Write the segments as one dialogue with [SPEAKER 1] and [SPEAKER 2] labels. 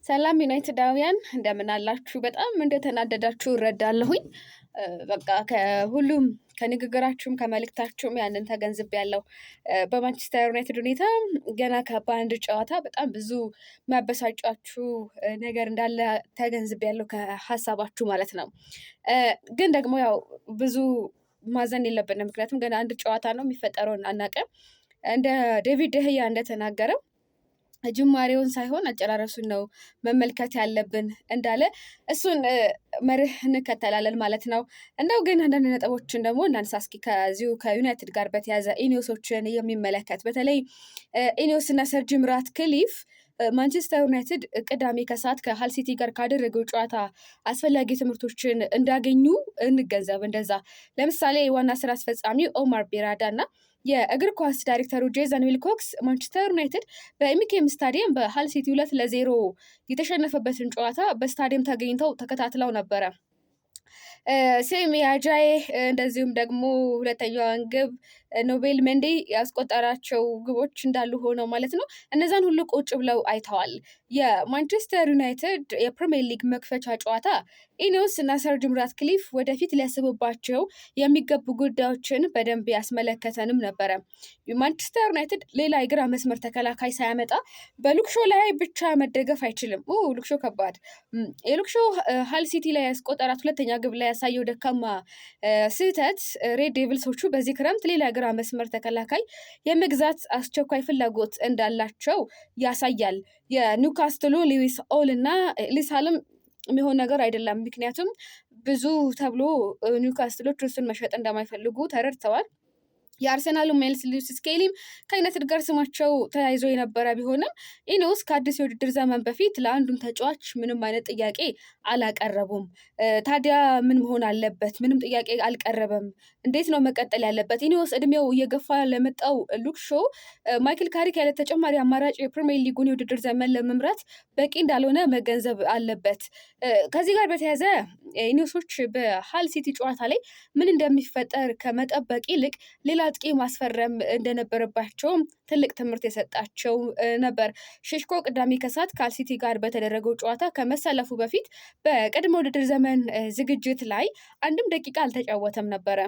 [SPEAKER 1] ሰላም ዩናይትዳውያን እንደምን አላችሁ? በጣም እንደተናደዳችሁ እረዳለሁኝ። በቃ ከሁሉም ከንግግራችሁም ከመልእክታችሁም ያንን ተገንዝቤያለሁ። በማንቸስተር ዩናይትድ ሁኔታ ገና በአንድ ጨዋታ በጣም ብዙ የሚያበሳጫችሁ ነገር እንዳለ ተገንዝቤያለሁ ከሀሳባችሁ ማለት ነው። ግን ደግሞ ያው ብዙ ማዘን የለብንም፣ ምክንያቱም ገና አንድ ጨዋታ ነው፣ የሚፈጠረውን አናውቅም። እንደ ዴቪድ ደህያ እንደተናገረው ጅማሬውን ሳይሆን አጨራረሱን ነው መመልከት ያለብን እንዳለ እሱን መርህ እንከተላለን ማለት ነው። እንደው ግን አንዳንድ ነጥቦችን ደግሞ እናንሳ እስኪ ከዚሁ ከዩናይትድ ጋር በተያያዘ ኢኒዮሶችን የሚመለከት። በተለይ ኢኒዮስ እና ሰር ጂም ራትክሊፍ ማንቸስተር ዩናይትድ ቅዳሜ ከሰዓት ከሃል ሲቲ ጋር ካደረገው ጨዋታ አስፈላጊ ትምህርቶችን እንዳገኙ እንገንዘብ። እንደዛ ለምሳሌ ዋና ስራ አስፈጻሚው ኦማር ቤራዳ እና የእግር ኳስ ዳይሬክተሩ ጄዘን ዊልኮክስ ማንቸስተር ዩናይትድ በኤምኬም ስታዲየም በሃል ሲቲ 2-0 የተሸነፈበትን ጨዋታ በስታዲየም ተገኝተው ተከታትለው ነበረ። ሴሚ አጃዬ እንደዚሁም ደግሞ ሁለተኛዋን ግብ ኖቤል መንዴ ያስቆጠራቸው ግቦች እንዳሉ ሆነው ማለት ነው። እነዛን ሁሉ ቁጭ ብለው አይተዋል። የማንቸስተር ዩናይትድ የፕሪሚየር ሊግ መክፈቻ ጨዋታ ኢኒዮስ እና ሰር ጂም ራትክሊፍ ወደፊት ሊያስቡባቸው የሚገቡ ጉዳዮችን በደንብ ያስመለከተንም ነበረ። ማንቸስተር ዩናይትድ ሌላ የግራ መስመር ተከላካይ ሳያመጣ በሉክሾ ላይ ብቻ መደገፍ አይችልም። ሉክሾ ከባድ፣ የሉክሾ ሃል ሲቲ ላይ ያስቆጠራት ሁለተኛ ግብ ላይ ያሳየው ደካማ ስህተት ሬድ ዴቪልሶቹ በዚህ ክረምት ሌላ የግራ መስመር ተከላካይ የመግዛት አስቸኳይ ፍላጎት እንዳላቸው ያሳያል። የኒውካስትሉ ሊዊስ ሆል እና ሊሳልም የሚሆን ነገር አይደለም። ምክንያቱም ብዙ ተብሎ ኒውካስትሎች እሱን መሸጥ እንደማይፈልጉ ተረድተዋል። የአርሰናሉ ማይልስ ሉዊስ ስኬሊም ከዩናይትድ ጋር ስማቸው ተያይዞ የነበረ ቢሆንም ኢኒዮስ ከአዲስ የውድድር ዘመን በፊት ለአንዱም ተጫዋች ምንም አይነት ጥያቄ አላቀረቡም። ታዲያ ምን መሆን አለበት? ምንም ጥያቄ አልቀረበም። እንዴት ነው መቀጠል ያለበት? ኢኒዮስ እድሜው እየገፋ ለመጣው ሉክ ሾው ማይክል ካሪክ ያለ ተጨማሪ አማራጭ የፕሪሚየር ሊጉን የውድድር ዘመን ለመምራት በቂ እንዳልሆነ መገንዘብ አለበት። ከዚህ ጋር በተያያዘ ኢኒዮሶች በሃል ሲቲ ጨዋታ ላይ ምን እንደሚፈጠር ከመጠበቅ ይልቅ ሌላ አጥቂ ማስፈረም እንደነበረባቸውም ትልቅ ትምህርት የሰጣቸው ነበር። ሼሽኮ ቅዳሜ ከሰዓት ከሃል ሲቲ ጋር በተደረገው ጨዋታ ከመሰለፉ በፊት በቅድመ ውድድር ዘመን ዝግጅት ላይ አንድም ደቂቃ አልተጫወተም ነበረ።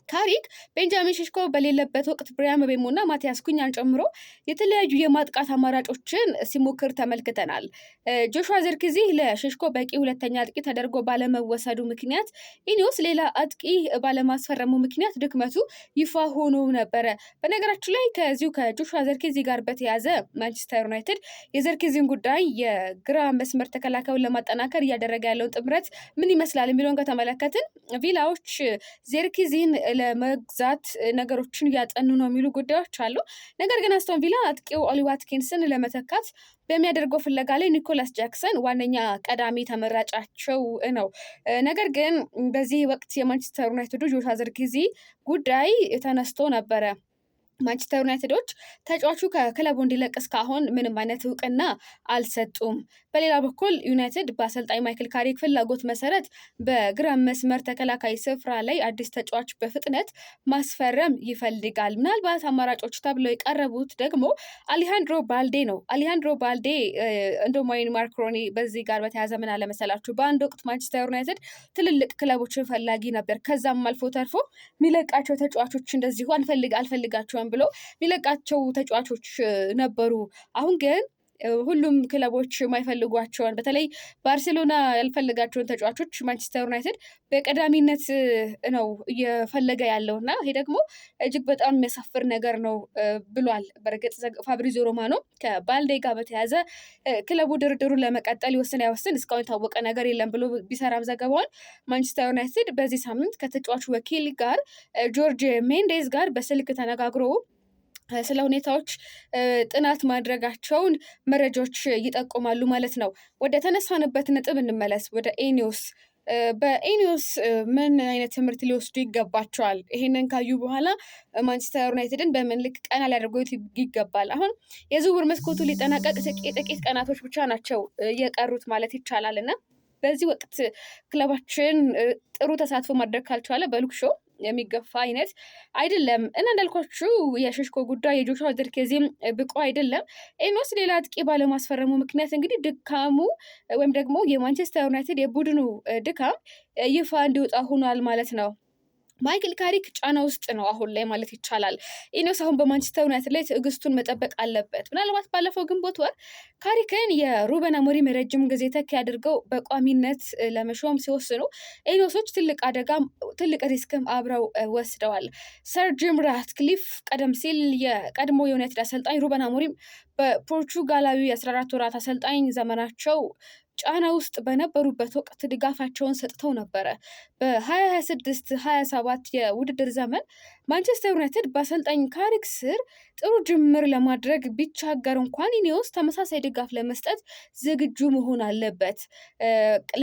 [SPEAKER 1] ካሪክ ቤንጃሚን ሼሽኮ በሌለበት ወቅት ብሪያን ምቤሞ እና ማቲያስ ኩኛን ጨምሮ የተለያዩ የማጥቃት አማራጮችን ሲሞክር ተመልክተናል። ጆሹዋ ዘርክዚ ለሼሽኮ በቂ ሁለተኛ አጥቂ ተደርጎ ባለመወሰዱ ምክንያት ኢኒዮስ ሌላ አጥቂ ባለማስፈረሙ ምክንያት ድክመቱ ይፋ ሆኖ ነበረ። በነገራችን ላይ ከዚሁ ከጆሹዋ ዘርክዚ ጋር በተያያዘ ማንቸስተር ዩናይትድ የዘርክዚን ጉዳይ የግራ መስመር ተከላካዩን ለማጠናከር እያደረገ ያለውን ጥምረት ምን ይመስላል የሚለውን ከተመለከትን ቪላዎች ዜርኪዚን ለመግዛት ነገሮችን እያጠኑ ነው የሚሉ ጉዳዮች አሉ። ነገር ግን አስቶን ቪላ አጥቂው ኦሊ ዋትኪንስን ለመተካት በሚያደርገው ፍለጋ ላይ ኒኮላስ ጃክሰን ዋነኛ ቀዳሚ ተመራጫቸው ነው። ነገር ግን በዚህ ወቅት የማንቸስተር ዩናይትዱ ጆሹዋ ዘርክዚ ጉዳይ ተነስቶ ነበረ። ማንቸስተር ዩናይትዶች ተጫዋቹ ከክለቡ እንዲለቅ እስካሁን ምንም አይነት እውቅና አልሰጡም። በሌላ በኩል ዩናይትድ በአሰልጣኝ ማይክል ካሪክ ፍላጎት መሰረት በግራ መስመር ተከላካይ ስፍራ ላይ አዲስ ተጫዋች በፍጥነት ማስፈረም ይፈልጋል። ምናልባት አማራጮች ተብለው የቀረቡት ደግሞ አሊሃንድሮ ባልዴ ነው። አሊሃንድሮ ባልዴ እንደውም ዋይን ማርክ ሮኒ በዚህ ጋር በተያያዘ ምን አለ መሰላችሁ? በአንድ ወቅት ማንቸስተር ዩናይትድ ትልልቅ ክለቦችን ፈላጊ ነበር። ከዛም አልፎ ተርፎ የሚለቃቸው ተጫዋቾች እንደዚሁ አልፈልጋቸውም ብሎ የሚለቃቸው ተጫዋቾች ነበሩ። አሁን ግን ሁሉም ክለቦች የማይፈልጓቸውን፣ በተለይ ባርሴሎና ያልፈለጋቸውን ተጫዋቾች ማንቸስተር ዩናይትድ በቀዳሚነት ነው እየፈለገ ያለው እና ይሄ ደግሞ እጅግ በጣም የሚያሳፍር ነገር ነው ብሏል። በእርግጥ ፋብሪዚዮ ሮማኖ ከባልዴ ጋር በተያያዘ ክለቡ ድርድሩን ለመቀጠል ይወስን አይወስን እስካሁን የታወቀ ነገር የለም ብሎ ቢሰራም ዘገባውን ማንቸስተር ዩናይትድ በዚህ ሳምንት ከተጫዋቹ ወኪል ጋር ጆርጅ ሜንዴዝ ጋር በስልክ ተነጋግሮ ስለ ሁኔታዎች ጥናት ማድረጋቸውን መረጃዎች ይጠቁማሉ ማለት ነው። ወደ ተነሳንበት ነጥብ እንመለስ። ወደ ኢኒዮስ፣ በኢኒዮስ ምን አይነት ትምህርት ሊወስዱ ይገባቸዋል? ይሄንን ካዩ በኋላ ማንቸስተር ዩናይትድን በምን ልክ ቀና ሊያደርጉት ይገባል? አሁን የዝውውር መስኮቱ ሊጠናቀቅ ጥቂት ቀናቶች ብቻ ናቸው የቀሩት ማለት ይቻላል እና በዚህ ወቅት ክለባችን ጥሩ ተሳትፎ ማድረግ ካልቻለ በሉክ ሾው የሚገፋ አይነት አይደለም እና እንዳልኳችሁ የሸሽኮ ጉዳይ የጆሹዋ ዚርክዜም ብቁ አይደለም። ኢኒዮስ ሌላ አጥቂ ባለማስፈረሙ ምክንያት እንግዲህ ድካሙ ወይም ደግሞ የማንቸስተር ዩናይትድ የቡድኑ ድካም ይፋ እንዲወጣ ሆኗል ማለት ነው። ማይክል ካሪክ ጫና ውስጥ ነው አሁን ላይ ማለት ይቻላል። ኢኒዮስ አሁን በማንቸስተር ዩናይትድ ላይ ትዕግስቱን መጠበቅ አለበት። ምናልባት ባለፈው ግንቦት ወር ካሪክን የሩበን አሞሪም የረጅም ጊዜ ተኪ አድርገው በቋሚነት ለመሾም ሲወስኑ ኢኒዮሶች ትልቅ አደጋም ትልቅ risk ም አብረው ወስደዋል። ሰር ጂም ራትክሊፍ ቀደም ሲል የቀድሞ የዩናይትድ አሰልጣኝ ሩበን አሞሪም በፖርቹጋላዊ የ14 ወራት አሰልጣኝ ዘመናቸው ጫና ውስጥ በነበሩበት ወቅት ድጋፋቸውን ሰጥተው ነበረ። በ2026 27 የውድድር ዘመን ማንቸስተር ዩናይትድ በአሰልጣኝ ካሪክ ስር ጥሩ ጅምር ለማድረግ ቢቻገር እንኳን ኢኒዮስ ተመሳሳይ ድጋፍ ለመስጠት ዝግጁ መሆን አለበት።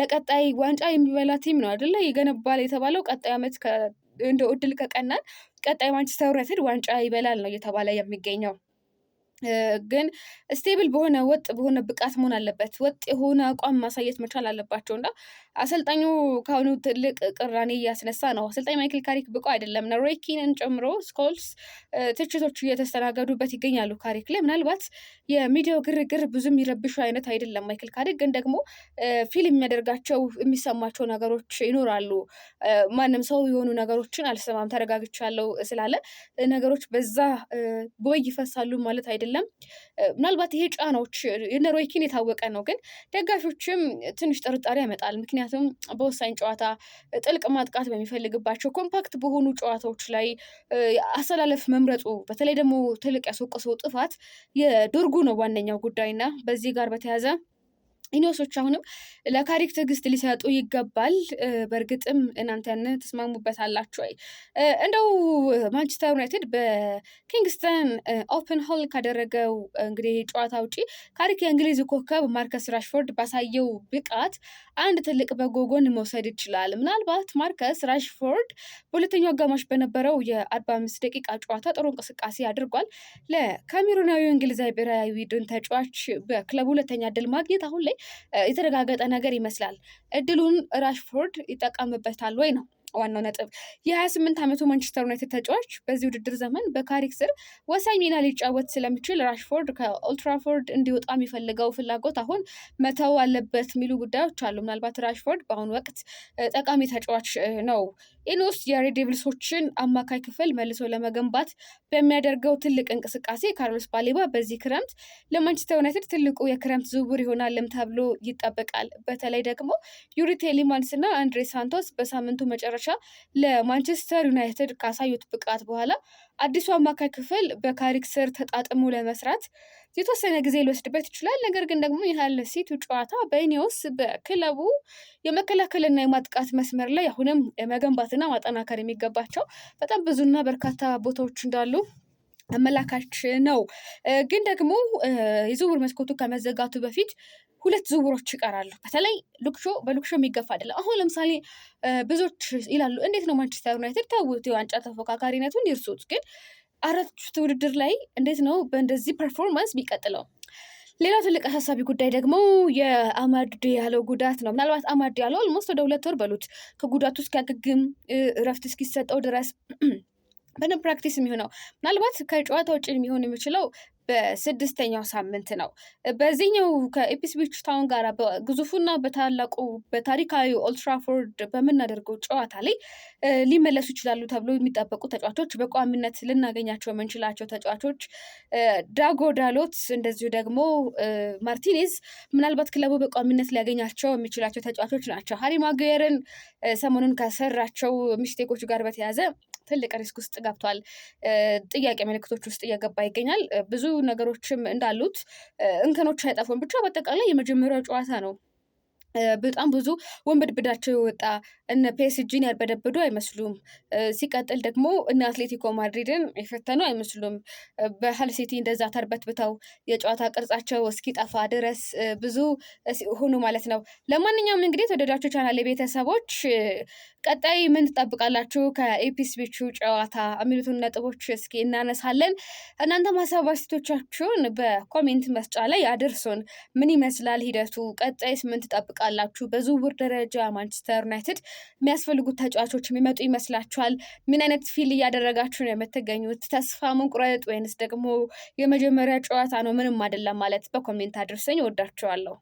[SPEAKER 1] ለቀጣይ ዋንጫ የሚበላ team ነው አይደለ ይገነባል የተባለው፣ ቀጣይ ዓመት እንደ እድል ከቀናን ቀጣይ ማንቸስተር ዩናይትድ ዋንጫ ይበላል ነው እየተባለ የሚገኘው። ግን stable በሆነ ወጥ በሆነ ብቃት መሆን አለበት። ወጥ የሆነ አቋም ማሳየት መቻል አለባቸው እና አሰልጣኙ ከአሁኑ ትልቅ ቅራኔ እያስነሳ ነው። አሰልጣኝ ማይክል ካሪክ ብቁ አይደለም እና ሮይ ኪንን ጨምሮ ስኮልስ ትችቶች እየተስተናገዱበት ይገኛሉ። ካሪክ ላይ ምናልባት የሚዲያው ግርግር ብዙ የሚረብሹ አይነት አይደለም። ማይክል ካሪክ ግን ደግሞ feel የሚያደርጋቸው የሚሰማቸው ነገሮች ይኖራሉ። ማንም ሰው የሆኑ ነገሮችን አልሰማም ተረጋግቻለሁ ስላለ ነገሮች በዛ ቦይ ይፈሳሉ ማለት አይደለም። ምናልባት ይሄ ጫናዎች የነ ሮይ ኪን የታወቀ ነው፣ ግን ደጋፊዎችም ትንሽ ጥርጣሬ ያመጣል። ምክንያቱም በወሳኝ ጨዋታ ጥልቅ ማጥቃት በሚፈልግባቸው compact በሆኑ ጨዋታዎች ላይ አሰላለፍ መምረጡ፣ በተለይ ደግሞ ትልቅ ያስወቀሰው ጥፋት የዶርጉ ነው ዋነኛው ጉዳይና በዚህ ጋር በተያያዘ ኢኒዮሶች አሁንም ለካሪክ ትዕግስት ሊሰጡ ይገባል። በእርግጥም እናንተን ትስማሙበታላችሁ ወይ? እንደው ማንቸስተር ዩናይትድ በኪንግስተን ኦፕን ሆል ካደረገው እንግዲህ ጨዋታ ውጪ ካሪክ የእንግሊዝ ኮከብ ማርከስ ራሽፎርድ ባሳየው ብቃት አንድ ትልቅ በጎ ጎን መውሰድ ይችላል። ምናልባት ማርከስ ራሽፎርድ በሁለተኛው አጋማሽ በነበረው የ45 ደቂቃ ጨዋታ ጥሩ እንቅስቃሴ አድርጓል። ለካሜሩናዊ እንግሊዛዊ ብሔራዊ ቡድን ተጫዋች በክለቡ ሁለተኛ እድል ማግኘት አሁን ላይ የተረጋገጠ ነገር ይመስላል። እድሉን ራሽፎርድ ይጠቀምበታል ወይ ነው ዋናው ነጥብ። የ28 ዓመቱ ማንቸስተር ዩናይትድ ተጫዋች በዚህ ውድድር ዘመን በካሪክ ስር ወሳኝ ሚና ሊጫወት ስለሚችል ራሽፎርድ ከኦልትራፎርድ እንዲወጣ የሚፈልገው ፍላጎት አሁን መተው አለበት የሚሉ ጉዳዮች አሉ። ምናልባት ራሽፎርድ በአሁኑ ወቅት ጠቃሚ ተጫዋች ነው። ኢኒዮስ የሬድ ዴቪልሶችን አማካይ ክፍል መልሶ ለመገንባት በሚያደርገው ትልቅ እንቅስቃሴ ካርሎስ ባሌባ በዚህ ክረምት ለማንቸስተር ዩናይትድ ትልቁ የክረምት ዝውውር ይሆናልም ተብሎ ይጠበቃል። በተለይ ደግሞ ዩሪ ቴሌማንስ እና አንድሬ ሳንቶስ በሳምንቱ መጨረሻ ለማንቸስተር ዩናይትድ ካሳዩት ብቃት በኋላ አዲሱ አማካይ ክፍል በካሪክ ስር ተጣጥሞ ለመስራት የተወሰነ ጊዜ ሊወስድበት ይችላል። ነገር ግን ደግሞ የሃል ሲቲው ጨዋታ በኢኒዮስ በክለቡ የመከላከልና የማጥቃት መስመር ላይ አሁንም መገንባትና ማጠናከር የሚገባቸው በጣም ብዙና በርካታ ቦታዎች እንዳሉ አመላካች ነው። ግን ደግሞ የዝውውር መስኮቱ ከመዘጋቱ በፊት ሁለት ዝውውሮች ይቀራሉ። በተለይ ሉክሾ በሉክሾ የሚገፋ አይደለም። አሁን ለምሳሌ ብዙዎች ይላሉ እንዴት ነው ማንቸስተር ዩናይትድ ተውት፣ የዋንጫ ተፎካካሪነቱን ይርሱት፣ ግን አራት ውድድር ላይ እንዴት ነው በእንደዚህ performance የሚቀጥለው? ሌላው ትልቅ አሳሳቢ ጉዳይ ደግሞ የአማድ ዲያሎ ጉዳት ነው። ምናልባት አማድ ዲያሎ almost ወደ 2 ወር በሉት ከጉዳቱ እስኪያገግም እረፍት እስኪሰጠው ድረስ በደንብ practice የሚሆነው ምናልባት ከጨዋታ ውጭ የሚሆን የሚችለው በስድስተኛው ሳምንት ነው። በዚህኛው ከኢፕስዊች ታውን ጋር በግዙፉና በታላቁ በታሪካዊ ኦልትራፎርድ በምናደርገው ጨዋታ ላይ ሊመለሱ ይችላሉ ተብሎ የሚጠበቁ ተጫዋቾች፣ በቋሚነት ልናገኛቸው የምንችላቸው ተጫዋቾች ዳጎ ዳሎት፣ እንደዚሁ ደግሞ ማርቲኔዝ ምናልባት ክለቡ በቋሚነት ሊያገኛቸው የሚችላቸው ተጫዋቾች ናቸው። ሃሪ ማጉየርን ሰሞኑን ከሰራቸው mistake ኦች ጋር በተያያዘ ትልቅ risk ውስጥ ገብቷል። ጥያቄ ምልክቶች ውስጥ እየገባ ይገኛል። ብዙ ነገሮችም እንዳሉት እንከኖች አይጠፉም። ብቻ በአጠቃላይ የመጀመሪያው ጨዋታ ነው። በጣም ብዙ ወንበድብዳቸው የወጣ እነ ፒኤስጂን ያርበደበዱ አይመስሉም። ሲቀጥል ደግሞ እነ አትሌቲኮ ማድሪድን የፈተኑ አይመስሉም። በሀል ሲቲ እንደዛ ተርበትብተው የጨዋታ ቅርጻቸው እስኪጠፋ ድረስ ብዙ ሆኑ ማለት ነው። ለማንኛውም እንግዲህ የተወደዳችሁ ቻናል ቤተሰቦች ቀጣይ ምን ትጠብቃላችሁ ከኢፕስዊቹ ጨዋታ የሚሉትን ነጥቦች እስኪ እናነሳለን። እናንተም ሀሳብ አስተያየቶቻችሁን በ comment መስጫ ላይ አድርሱን። ምን ይመስላል ሂደቱ? ቀጣይስ ምን ትጠብቃላችሁ? ትጠብቃላችሁ? በዝውውር ደረጃ ማንቸስተር ዩናይትድ የሚያስፈልጉት ተጫዋቾች የሚመጡ ይመስላችኋል? ምን አይነት feel እያደረጋችሁ ነው የምትገኙት? ተስፋ መቁረጥ ወይንስ ደግሞ የመጀመሪያ ጨዋታ ነው ምንም አይደለም ማለት? በ comment አድርሰኝ። እወዳችኋለሁ።